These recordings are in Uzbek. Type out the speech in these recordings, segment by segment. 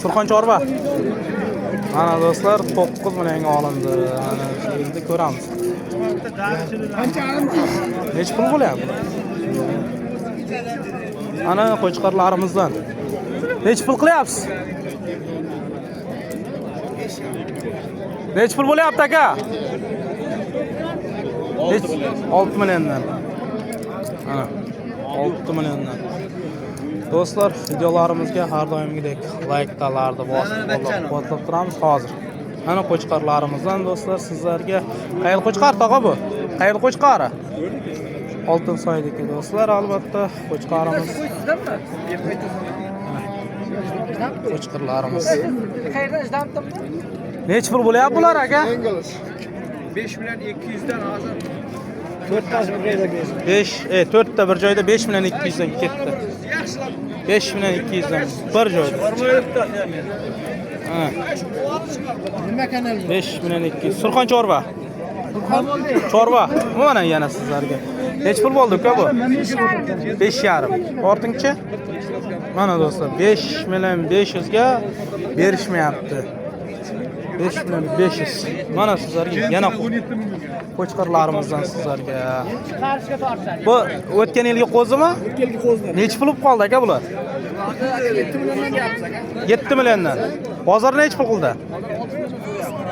Surxon Chorva. Mana do'stlar, 9 millionga olindi. Mana endi ko'ramiz. Necha pul bo'lyapti? Ana qo'chqorlarimizdan. Necha pul qilyapsiz? Necha pul bo'lyapti aka? 6 milliondan. Ana 6 milliondan. Do'stlar, videolarimizga har doimgidek like'larni bosib, qo'llab-quvvatlab turamiz hozir. Ana qo'chqorlarimizdan do'stlar sizlarga qayerda qo'chqor tog'a bu? Qayerda qo'chqori? Oltinsoydiki do'stlar, albatta qo'chqorimiz. Qo'chqorlarimiz. Necha pul bo'lyapti bular aka? 5 million 200 dan hozir. 5, 4 ta bir joyda 5 million 200 dan ketdi. 5 million 200 dan bir joyda. Ha. Nima kanal? 5 million 200. Surxon Chorva. Chorva. Mana yana sizlarga. Necha pul bo'ldi uka bu? 5,5. Ortingchi? Mana do'stlar, 5 million 500 ga berishmayapti. 5 million 500. Mana sizlarga yana qo'chqorlarimizdan sizlarga. Bu o'tgan yilgi qo'zimi? O'tgan yilgi qo'zi. Necha pul bo'lib qoldi aka bular? 7 milliondan gapmiz aka. 7 milliondan. Bozor necha pul qildi?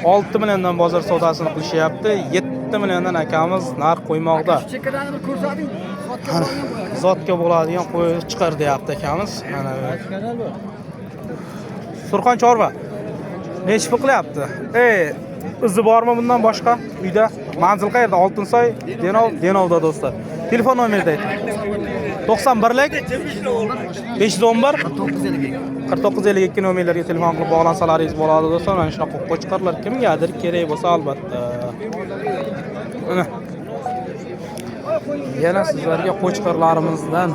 6 milliondan bozor savdosini qilishyapti. 7 milliondan akamiz narx qo'ymoqda. Chekkadan bir ko'rsating. Zotga bo'ladigan qo'y chiqar deyapti akamiz. Mana Surxon Chorva. Necha pul qilyapti? Izi bormi bundan boshqa uyda? Manzil qayerda? Oltinsoy, Denov, Denovda do'stlar. Telefon nomerini ayting. 91lik 511 4952 nomerlarga telefon qilib bog'lansalaringiz bo'ladi do'stlar. Mana shunaqa qo'chqorlar kimgadir kerak bo'lsa albatta. Mana yana sizlarga qo'chqorlarimizdan,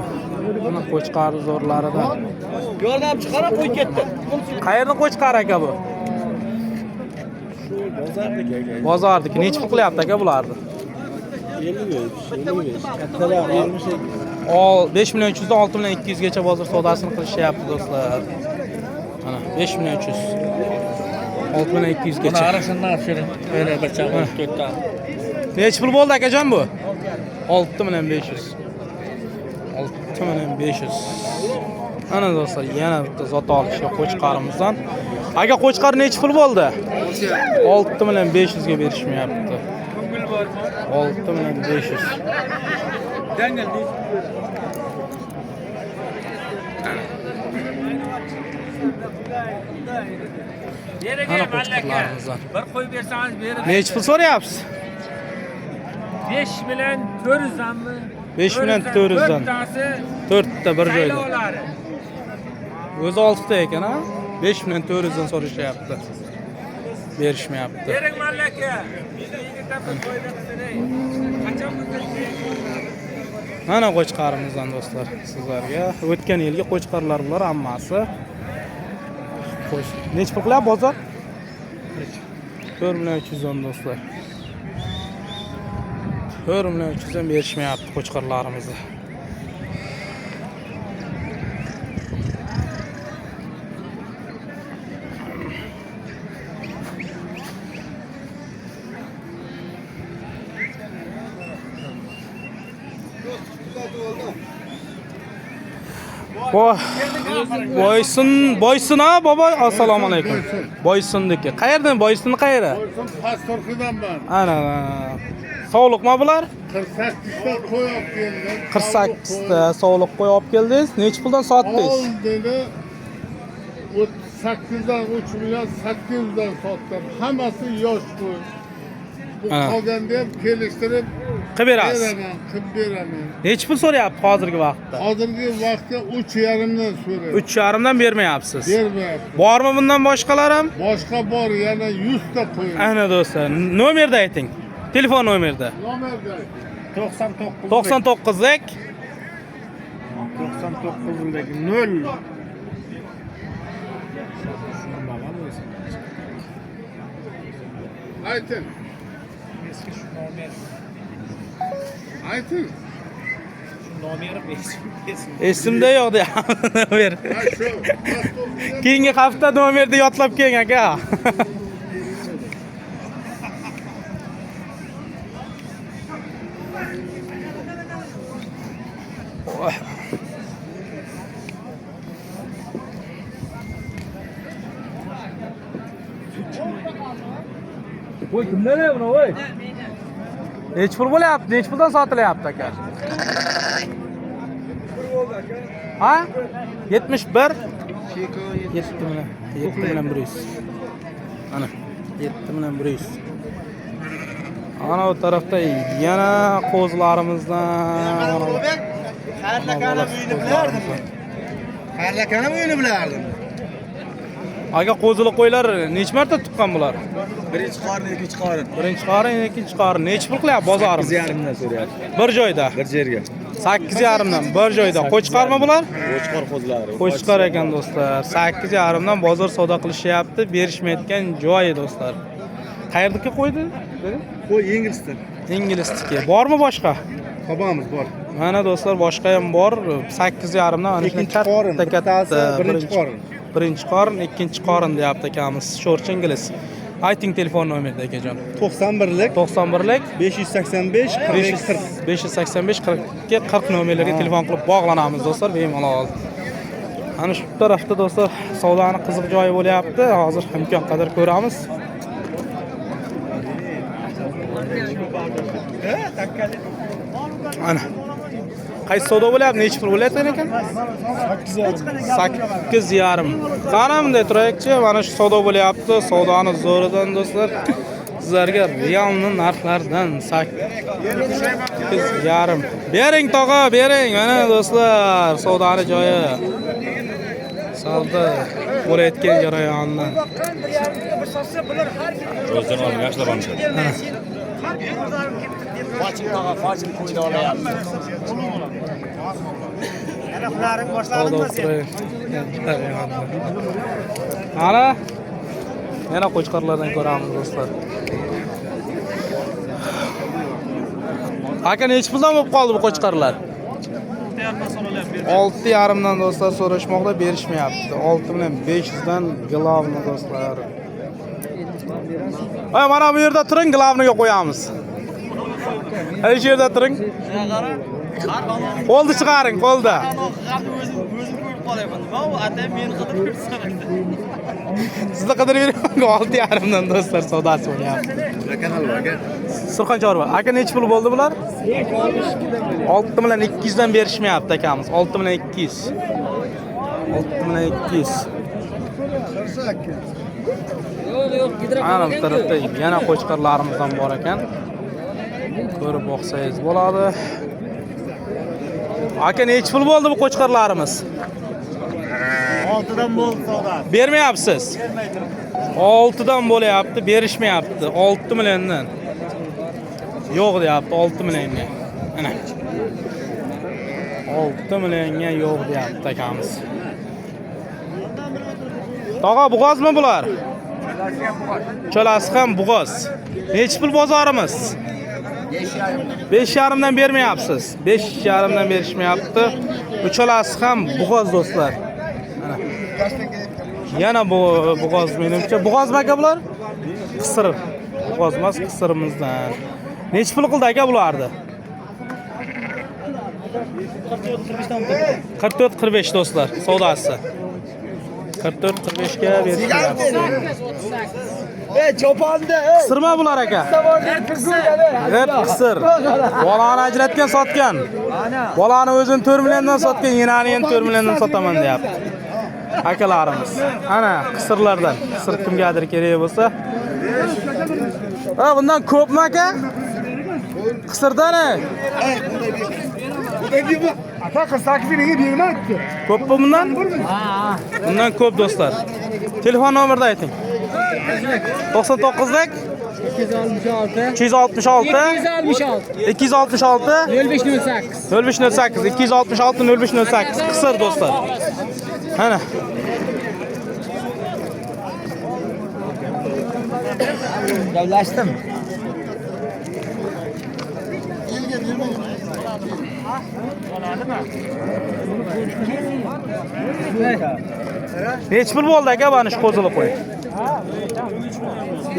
mana qo'chqor zo'rlaridan. Yo'ldan chiqarib qo'yib ketdi. Qayerda qo'chqor aka bu? Bozorniki. Necha pul qilyapti aka bularni? 55, 55. Kattalar 28. 5 million 300 dan 6 million 200 gacha bozor savdosini qilishyapti do'stlar. Mana 5 million 300. 6 million 200 gacha. Arasından atıyorum. Öyle bıçak tuttu. Necha pul bo'ldi akajon bu? 6 million 500. 6 million 500. Ana do'stlar, yana bitta zot olishga qo'chqorimizdan. Aka, qo'chqor necha pul bo'ldi? 6 million 500 ga berishmayapti. 6 million 500. Ana qo'chqorlarimizdan. Bir qo'yib bersangiz berib. Necha pul so'rayapsiz? 5 million 400 danmi? 5 million 400 dan. To'rttasi 4 ta bir joyda. saylovlari. O'zi 6 ta ekan, ha? 5 million 400 dan so'rashyapti. Berishmayapti. Bering malla aka. Yigitlar bir foyda qilsin ey. Qachon bitirdi? Mana qo'chqorimizdan do'stlar sizlarga. O'tgan yilgi qo'chqorlar bular hammasi. Xo'sh, necha pul qilyapti bozor? 4 million 300 dan do'stlar. 4 million 300 dan berishmayapti qo'chqorlarimizni. Boysun, Boysun ha baba, assalomu alaykum. Boysunniki. Qayerdan Boysunni qayeri? Boysun Pastorxidan ben. Ana, sovliqmi bular? 48 ta qo'y olib keldim. 48 ta sovliq qo'y olib keldingiz. Necha puldan sotdingiz? Oldini 38'dan 3 milyon 800'dan sotdim. Hammasi yosh qo'y. Bu qolganda ham kelishtirib Qilib berasiz. beraman, qilib beraman. Necha pul so'rayapti hozirgi vaqtda? Hozirgi vaqtda 3,5dan so'rayapti. 3,5dan bermayapsiz. Bermayapti. Bormi bundan boshqalar ham? Boshqa bor, yana 100 ta qo'y. Ana do'stlar, nomerda ayting. Telefon nomerda. Nomerda 99 99lik 99'daki 0. Ayting. Ayting. Esimda yo'q deyapti nomer. Ha shu. Rostovni Keyingi hafta nomerni yodlab keling aka. Voy kimlar buni voy? Nechi pul bo'lyapti? Nechi puldan sotilyapti aka? Ha? 71? 7 million. 7 million 100. Ana 7 million 100. Ana u tarafda yana qo'zilarimizdan Xarlakanam uyini bilardim. Xarlakanam uyini bilardim. Aka, qo'zili qo'ylar necha marta tuqqan bular? Birinchi qorin, ikkinchi qorin. Birinchi qorin, ikkinchi qorin. Nechi pul qilyapti bozorimiz? 8,5dan so'rayapti. Bir joyda. Bir jerga. 8,5dan bir joyda. Qo'chqormi bular? Qo'chqor qo'zilari. Qo'chqor ekan do'stlar. 8,5dan bozor savdo qilishyapti, berishmayotgan joyi do'stlar. Qayerdiki qo'ydi? Qo'y Ingilisdan. Ingilisniki. Bormi boshqa? Topamiz bor. Mana do'stlar, boshqa ham bor. 8,5dan mana shunday Ikkinchi qorin, katta katta bittasi birinchi qorin. Birinchi qorin, ikkinchi qorin deyapti akamiz. Sho'rchi ingliz. Ayting telefon nomerini akajon. 91lik 91lik 585 42 40. 585 42 40 nomerlarga telefon qilib bog'lanamiz do'stlar, bemalol. Ana shu tarafda do'stlar savdoni qiziq joyi bo'lyapti. Hozir imkon qadar ko'ramiz. Ana. Qaysi savdo bo'lyapti? Nechi pul bo'lyapti ekan? 8,5. Qani bunday turaylikchi, mana shu savdo bo'lyapti. Savdoni zo'ridan do'stlar sizlarga realni narxlardan 8,5. Bering tog'a, bering. Mana do'stlar, savdoni joyi. Savdo bo'layotgan jarayondan. Savdo bo'layotgan jarayondan. Ana yana qo'chqorlardan ko'ramiz do'stlar. Aka, nechi puldan bo'lib qoldi bu qo'chqorlar? 6,5dan do'stlar so'rashmoqda, berishmayapti. 6 bilan 500dan glavni do'stlar. Ay, mana bu yerda turing, glavniga qo'yamiz. Ay, shu yerda turing. Qo'lni chiqaring, qo'lda. O'zim ko'rib qolyapman. Nima u atay meni qidirib yursan. Sizni qidirib yuribman, 6,5dan do'stlar savdosi bo'lyapti. Kanal bor aka. Surxon chorva. Aka, nechi pul bo'ldi bular? 6 bilan 200 dan berishmayapti akamiz. 6 bilan 200. 6 bilan 200. Ana bu tarafda yana qo'chqorlarimiz ham bor ekan. Ko'rib boqsangiz bo'ladi. Aka, nechi pul bo'ldi bu qo'chqorlarimiz? 6dan bo'ldi savdo. Bermayapsiz. 6dan bo'lyapti, berishmayapti. 6 milliondan. Yo'q deyapti, 6 millionga. Ana. 6 millionga yo'q deyapti akamiz. Tog'a, bo'g'ozmi bular? Cholasi ham bo'g'oz. Nechi pul bozorimiz? 5,5dan bermayapsiz. 5,5dan berishmayapti. Uchalasi ham bo'g'oz do'stlar. Ana. Yana bu bo'g'oz menimcha. Bo'g'ozmi aka bular? Qisir. Bo'g'oz emas, qisirimizdan. Nechi pul qildi aka bularni? 44-45 do'stlar, savdosi. 44-45 ga berishyapti. Ey cho'ponda, ey. Qisirmi bular aka? G'ir qisir. Bolani ajratgan, sotgan. Bolani o'zini 4 milliondan sotgan, yenani ham 4 milliondan sotaman deyapti. Akalarimiz. Ana qisirlardan. Qisir kimgadir kerak bo'lsa. Ha, bundan ko'pmi aka? Qisirdan. Aka 48 mingga bermayapti. Ko'pmi bundan? Bundan ko'p do'stlar. Telefon nomerini ayting. 99lik 266 266 266 266 0508. 0508 266 0508 qisir do'stlar. Ana. Davlashdim. Nechi pul bo'ldi aka mana shu qo'zili qo'y?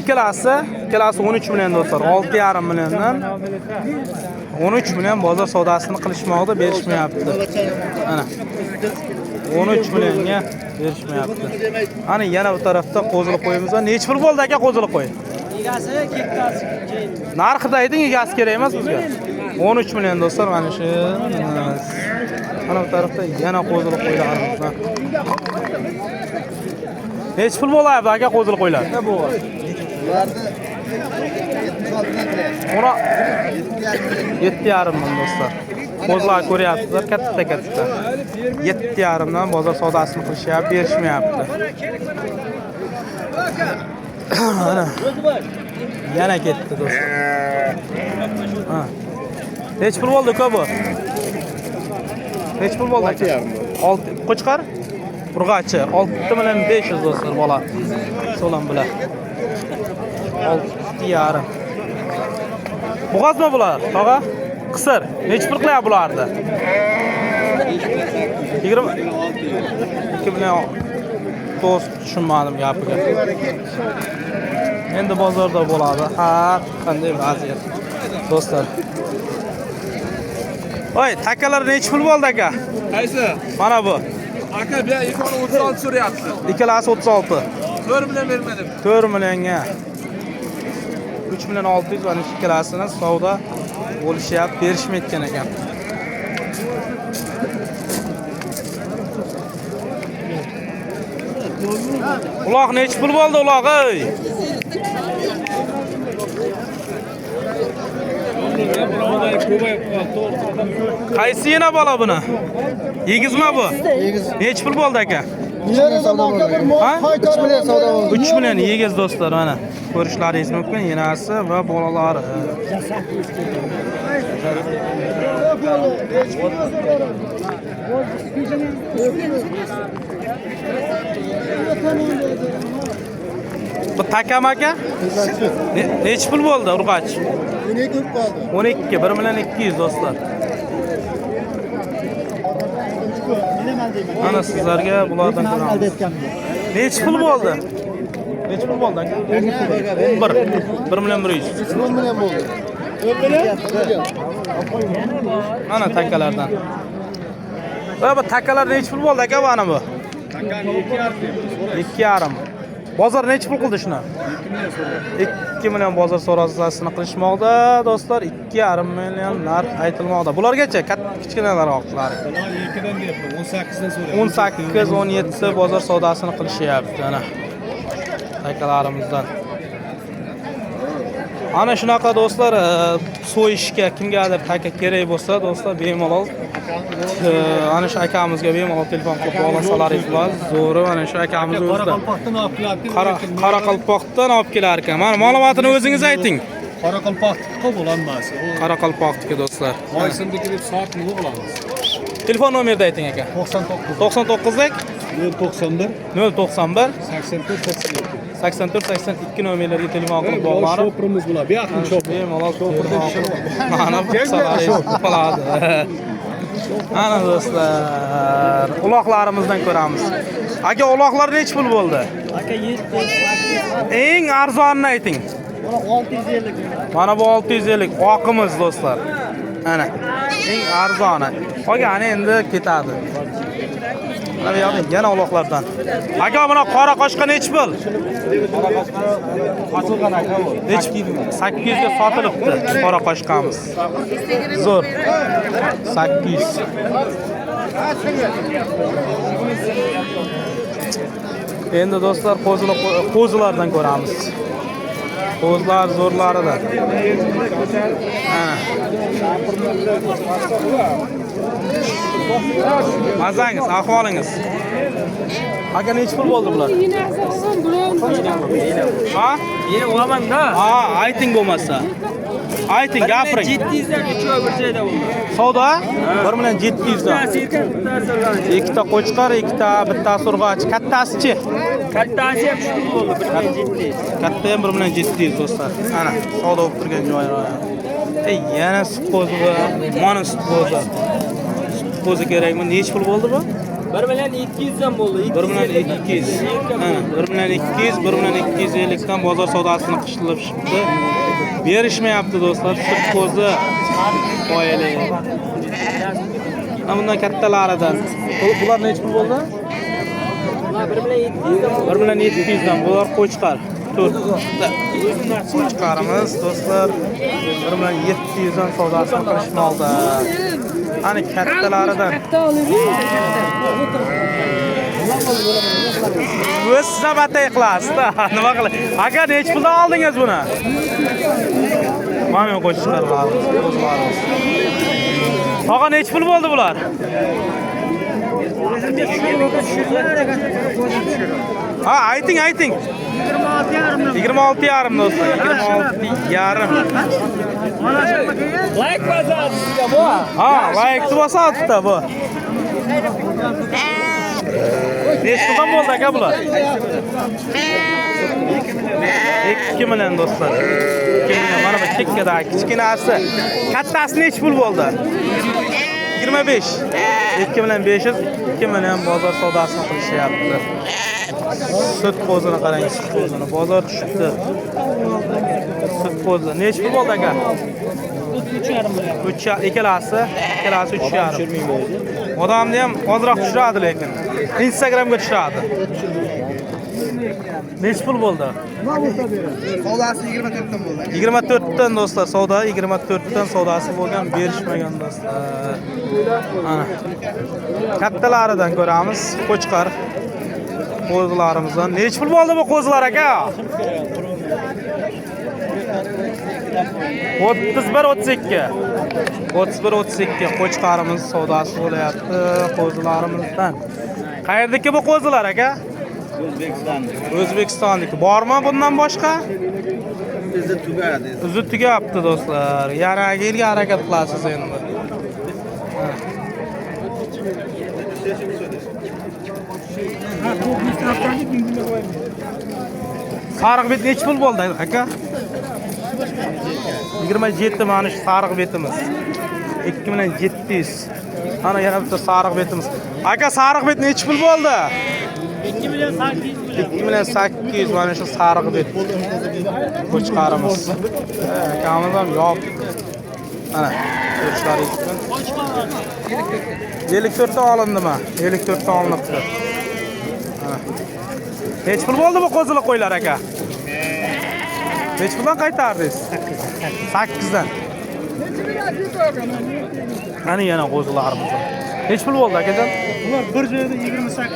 Ikkalasi 13 million do'stlar, 6,5 milliondan 13 million bozor savdosini qilishmoqda, berishmayapti. Ana. 13 millionga berishmayapti. Ana yana bu tarafda qo'zili qo'yimiz bor. Nechi pul bo'ldi aka qo'zili qo'y? Egasi ketdi. Narxida ayting, egasi kerak emas bizga. 13 million do'stlar, mana shu. Mana bu tarafda yana qo'zili qo'ylarimiz bor. Nechi pul bo'lyapti aka qo'zili qo'ylar? Ularni 76 dan kiryapti. 7,5 ming do'stlar. Qo'zilar ko'ryapsizlar, katta katta. 7,5 dan bozor savdosini qilishyapti, berishmayapti. Ana. Yana ketdi do'stlar. Ha. Nechi pul bo'ldi uka bu? Nechi pul bo'ldi aka? 6 qo'chqor? Urg'achi 6 million 500 do'stlar bola. So'lan bilan. 6,5. Bo'g'ozmi bular, tog'a? Qisir. Nechi pul qilyapti bularni? 22 million. To'g'ri tushunmadim gapiga. Endi bozorda bo'ladi. Har qanday vaziyat do'stlar. Voy, takalar nechi pul bo'ldi aka? Qaysi? Mana bu. Aka, bu ikkovini 36 so'rayapti. Ikkalasi 36. 4 million bermadim. 4 millionga. 3 million 600 mana shu ikkalasini savdo bo'lishyapti, berishmayotgan ekan. Uloq nechi pul bo'ldi uloq ey? Qaysi yana bola buni? Yegizmi bu? Nechi pul bo'ldi aka? Ha? 3 million savdo bo'ldi. 3 million yegiz do'stlar, mana ko'rishlaringiz mumkin, enasi va bolalari. Bu takam aka? Nechi pul bo'ldi urg'ach? 12 qoldi. 12, 1 million 200 do'stlar. Mana sizlarga bulardan ko'ramiz. Nechi pul bo'ldi? Nechi pul bo'ldi aka? 11. 1 million 100. 10 million bo'ldi. 10 million? Mana takalardan. Va bu takalar nechi pul bo'ldi aka mana bu? 2,5. Bozor nechi pul qildi shuni? 2 million bozor so'rovsini qilishmoqda do'stlar. 2,5 million narx aytilmoqda. Bulargacha katta kichkinalar oqlari. 2dan deyapti, 18 dan so'rayapti. 18, 17 bozor savdosini qilishyapti ana. Takalarimizdan. Ana shunaqa do'stlar, so'yishga kimgadir taka kerak bo'lsa do'stlar bemalol ana shu akamizga bemalol telefon qilib bog'lansalaringiz bo'ladi. Zo'ri mana shu akamiz o'zida. Qoraqalpoqdan olib keladi. Qoraqalpoqdan olib kelar ekan. Mana ma'lumotini o'zingiz ayting. Qoraqalpoqniki bo'lanmasi. Qoraqalpoqniki do'stlar. Moysindiki deb soatni o'g'lamiz. Telefon nomerini ayting aka. 99 99 091 091 84 82. 84 82 nomerlarga telefon qilib bog'lanib. Shoprimiz bular. Bu yoqning shopri. Bemalol telefon qilib. Mana bo'ladi. Ana do'stlar, uloqlarimizdan ko'ramiz. Aka, uloqlar nechi pul bo'ldi? Aka 7. Eng arzonini ayting. Mana 650. Mana bu 650 oqimiz do'stlar. Ana eng arzoni. Qolgani endi ketadi. Mana bu yoqda yana uloqlardan. Aka, mana qora qoshqa nechi pul? Sotilgan aka bu. Nechi? 800 ga sotilibdi qora qoshqamiz. Zo'r. 800. Endi do'stlar qo'zilardan ko'ramiz. Qo'zilar zo'rlaridan. Ana. Mazangiz, ahvolingiz. Aka, nechi pul bo'ldi bular? Ha? Yine olaman-da. Ha, ayting bo'lmasa. Ayting, gapiring. 700 dan uchovi bir joyda bo'ldi. Savdo 1 million 700 dan. Ikkita qo'chqor, ikkita bittasi urg'och. Kattasi-chi? Kattasi ham shu bo'ldi, 1 million 700. Katta ham 1 million 700 do'stlar. Ana, savdo bo'lib turgan joyi. Yana sut qo'zi bu. Mana sut qo'zi. Sut qo'zi kerakmi? Necha pul bo'ldi bu? 1 million 200 dan bo'ldi. 1 million 200. Ha, 1 million 200, 1 million 250 dan bozor savdosini qilishibdi. Berishmayapti do'stlar. Sut qo'zi qoyili. Mana bundan kattalaridan. Bular necha pul bo'ldi? 1 million 700 dan. 1 million 700 dan. Bular qo'chqar. 4 qo'chqarimiz do'stlar 1 million 700 dan savdosini qilishmoqda. Ana kattalaridan. O'z sabatay qilasiz-da. Nima qilay? Aka, necha puldan oldingiz buni? Mana qo'chqarlarimiz, qo'zlarimiz. Tog'a necha pul bo'ldi bular? Ha, ayting, ayting. 26,5 do'stlar, 26,5. Like bosadi sizga bu. Ha, like bosadi bu. Necha puldan bo'ldi aka bular? 2 million do'stlar. 2 million. Mana bu chekkadagi kichkinasi. Kattasi necha pul bo'ldi? 25. 2 million 500, 2 million bozor savdosini qilishyapti. Sut qo'zini qarang, sut qo'zini. Bozor tushibdi. Sut qo'zi. Necha pul bo'ldi aka? 3,5 ikkalasi, ikkalasi 3,5. Odamni ham ozroq tushiradi lekin. Instagramga tushiradi. Necha pul bo'ldi? Savdosi 24 dan bo'ldi. 24 dan do'stlar, savdo 24 dan savdosi bo'lgan, berishmagan do'stlar. Ana. Kattalaridan ko'ramiz, qo'chqar qo'zilarimizdan. Necha pul bo'ldi bu qo'zilar aka? 31 32. 31 32 qo'chqarimiz savdosi bo'lyapti qo'zilarimizdan. Qayerdiki bu qo'zilar aka? O'zbekistonniki. O'zbekistonniki. Bormi bundan boshqa? Bizni tugadi. Izi tugabdi do'stlar. Yana yilga harakat qilasiz endi. Sariq bet necha pul bo'ldi aka? 27 mana shu sariq betimiz. 2700. Ana yana bitta sariq betimiz. Aka, sariq bet necha pul bo'ldi? 2 million 800. 2 million 800 mana shu sariq bet. Qo'chqarimiz. Akamiz ham yop. Ana, ko'rishlaringiz mumkin. 54 ta olindimi? 54 ta olinibdi. Ana. Necha pul bo'ldi bu qo'zili qo'ylar aka? Necha puldan qaytardingiz? 8 dan. Mana yana qo'zilarimiz. Necha pul bo'ldi akajon? Bular bir joyda 28 dan.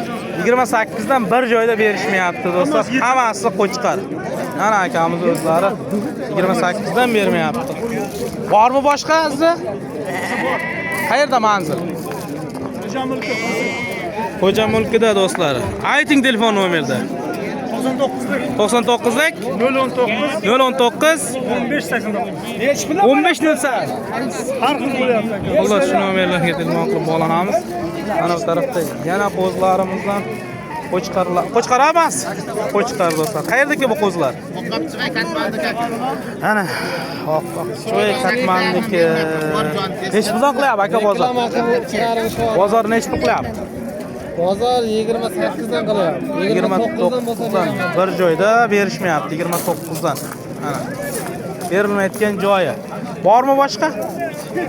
28 dan bir joyda berishmayapti do'stlar. Hammasi qo'chqar. Mana akamiz o'zlari 28 dan bermayapti. Bormi boshqa izi? Qayerda manzil? Xo'jamulkida do'stlar. Ayting telefon nomerda. 99lik 019 019 15 89. 15 08. Har xil bo'lyapti aka. Xullas shu nomerlarga telefon qilib bog'lanamiz. Mana bu tarafda yana qo'zilarimizdan qo'chqarlar. Qo'chqar emas. Qo'chqar do'stlar. Qayerdagi bu qo'zilar? Ana, Oqchoy Katmandiki. Necha puldan qilyapti aka bozor? Bozor necha pul qilyapti? Bozor 28 dan qilyapti. 29 dan bir joyda berishmayapti, 29 dan. Ana. Berilmayotgan joyi. Bormi boshqa?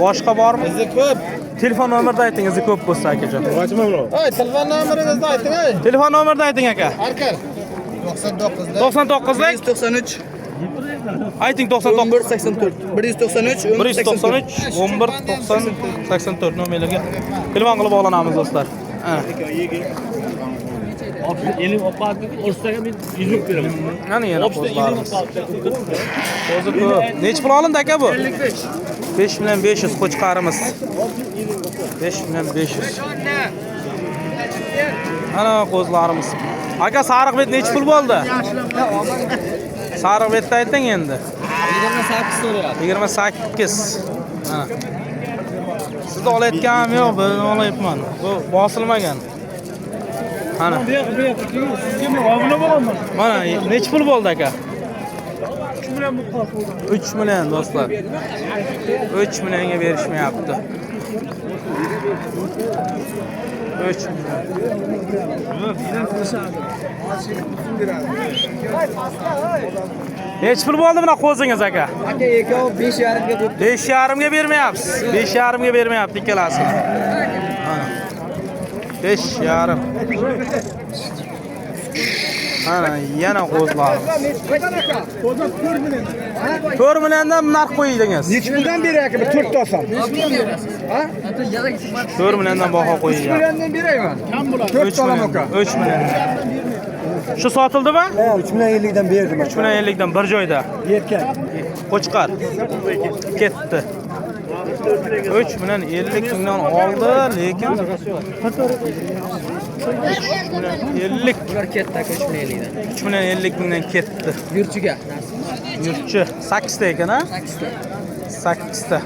Boshqa bormi? Bizni ko'p. Telefon nomerini ayting, izi ko'p bo'lsa akajon. Ey, telefon nomeringizni ayting, ey. Telefon nomerini ayting aka. Arkar. 99 99 lik 193 ayting 99 184 193 193 11 90 84 nomerlarga telefon qilib bog'lanamiz do'stlar. Ana. Mana yana qo'zlarimiz. Qo'zi ko'p. Necha pul olindi aka bu? 5 million 500 qo'chqarimiz. 5 million 500. Ana qo'zlarimiz. Aka, sariq bet necha pul bo'ldi? Sariq betni ayting endi. 28 so'rayapti. 28. Ana. Sizni olayotganim yo'q, buni olyapman. Bu bosilmagan. Ana. Bu yoq, bu yoq. Sizga men obuna bo'laman. Mana necha pul bo'ldi aka? 3 million bu qoldi. 3 million do'stlar. 3 millionga berishmayapti. 3 million. Nechi pul bo'ldi buna qo'zingiz aka? Aka ikkovi 5,5 ga qo'yib. 5,5 ga bermayapsiz. 5,5 ga bermayapti ikkalasini. Mana. 5,5. Mana yana qo'zlarimiz. 4 milliondan narx qo'ydingiz. Nechi puldan beray aka? Bir 4 ta olsam. Ha? 4 milliondan baho 3 qo'yilgan. milliondan berayman. 4 ta olaman aka. 3 million. Shu sotildimi? Ha, 3 million 50 dan berdim. 3 million 50 dan bir joyda. Erkak. Qo'chqar. Ketdi. 3 million 50 mingdan oldi, lekin 3 million 50 Ular ketdi aka 3 million 50 dan. 3 million 50 mingdan ketdi. Yurchiga. Yurtchi 8 ta ekan, ha? 8 ta. 8 ta.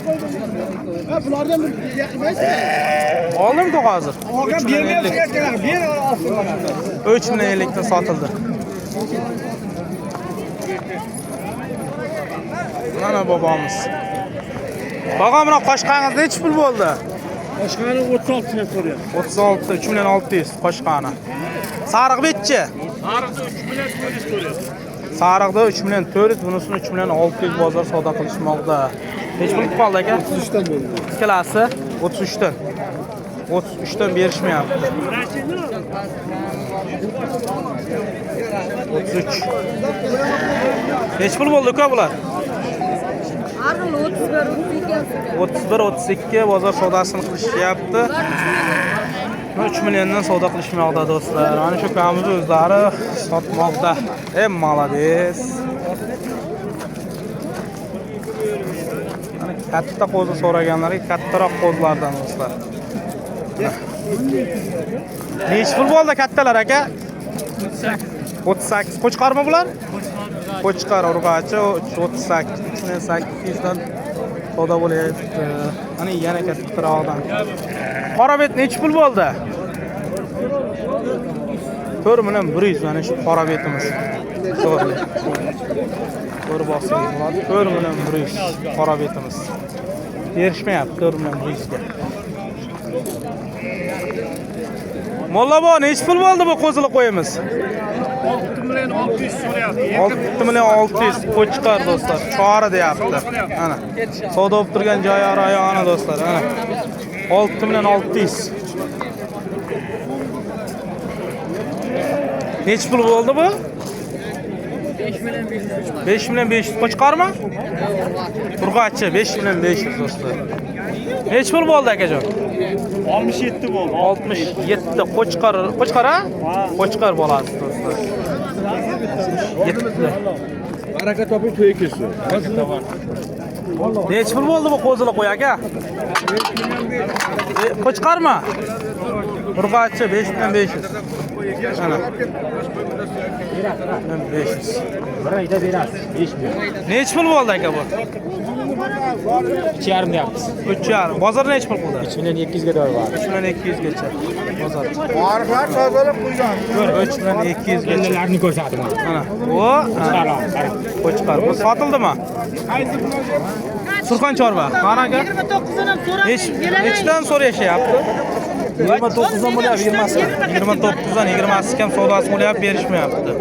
Oldimku hozir. Aka bermayapsiz aka. Ber olsin mana. 3 million 50 dan sotildi. Mana bobomiz. Bog'am, mana qoshqangiz nechi pul bo'ldi? Qoshqani 36 dan so'rayapti. 36, 3 million 600 qoshqani. Sariq betchi? Sariqda 3 million 400 so'rayapti. Sariqda 3 million 400, bunisini 3 million 600 bozor savdo qilishmoqda. Nechi pul qoldi aka? 33 dan berdi. Ikkalasi 33 dan. 33 dan berishmayapti. 33. Nechi pul bo'ldi uka bular? Har xil 31, 32. 31, 32 bozor savdosini qilishyapti. 3 milliondan savdo qilishmoqda do'stlar. Mana shu ukamiz o'zlari sotmoqda. Ey молодец. Mana katta qo'zi so'raganlarga kattaroq qo'zlardan do'stlar. Nechi pul bo'ldi kattalar aka? 38. Qo'chqormi bular? Qo'chqor urg'achi 38, 3800 dan savdo bo'lyapti. Mana yana kattaroqdan. Qora bet nechi pul bo'ldi? 4 million 100 mana shu qora betimiz. To'g'ri. Ko'rib olsangiz bo'ladi. 4 million 100 qora betimiz. Berishmayapti 4 million 100 ga. Molla bo, nechi pul bo'ldi bu qo'zili qo'yimiz? 6 million 600 so'rayapti. 6 million 600 qo'chqor do'stlar. Chori deyapti. Ana. Savdo bo'lib turgan joyi rayoni do'stlar. Ana. 6 million 600. Nechi pul bo'ldi bu? 5 million 500. 5 million 500 qo'chqormi? Urg'achi 5 million 500 do'stlar. Nechi pul bo'ldi akajon? 67 bo'ldi. 67 qo'chqor, qo'chqor ha? Qo'chqor bolasi do'stlar. 7. Baraka topib to'y kelsin. Nechi pul bo'ldi bu qo'zili qo'y aka? Qo'chqormi? Urg'achi 5 million 500. Ana. 500. Bir oyda berasiz 5 million. Nechi pul bo'ldi aka bu? 3,5 deyapmiz. 3,5. Bozor nechi pul qildi? 3 million 200 ga to'g'ri bor. 3 million 200 gacha. Bozor. Oriflar tozalab qo'ygan. 3 million 200 gacha. Ellalarni ko'rsatdim. Mana. O, Qo'chqor. Bu sotildimi? Surxon chorva. Qani aka? 29 dan so'rab, Nechidan so'rashyapti? 29 dan bo'lyapti, 20 si. 29 dan 20 si kam savdosi bo'lyapti, berishmayapti.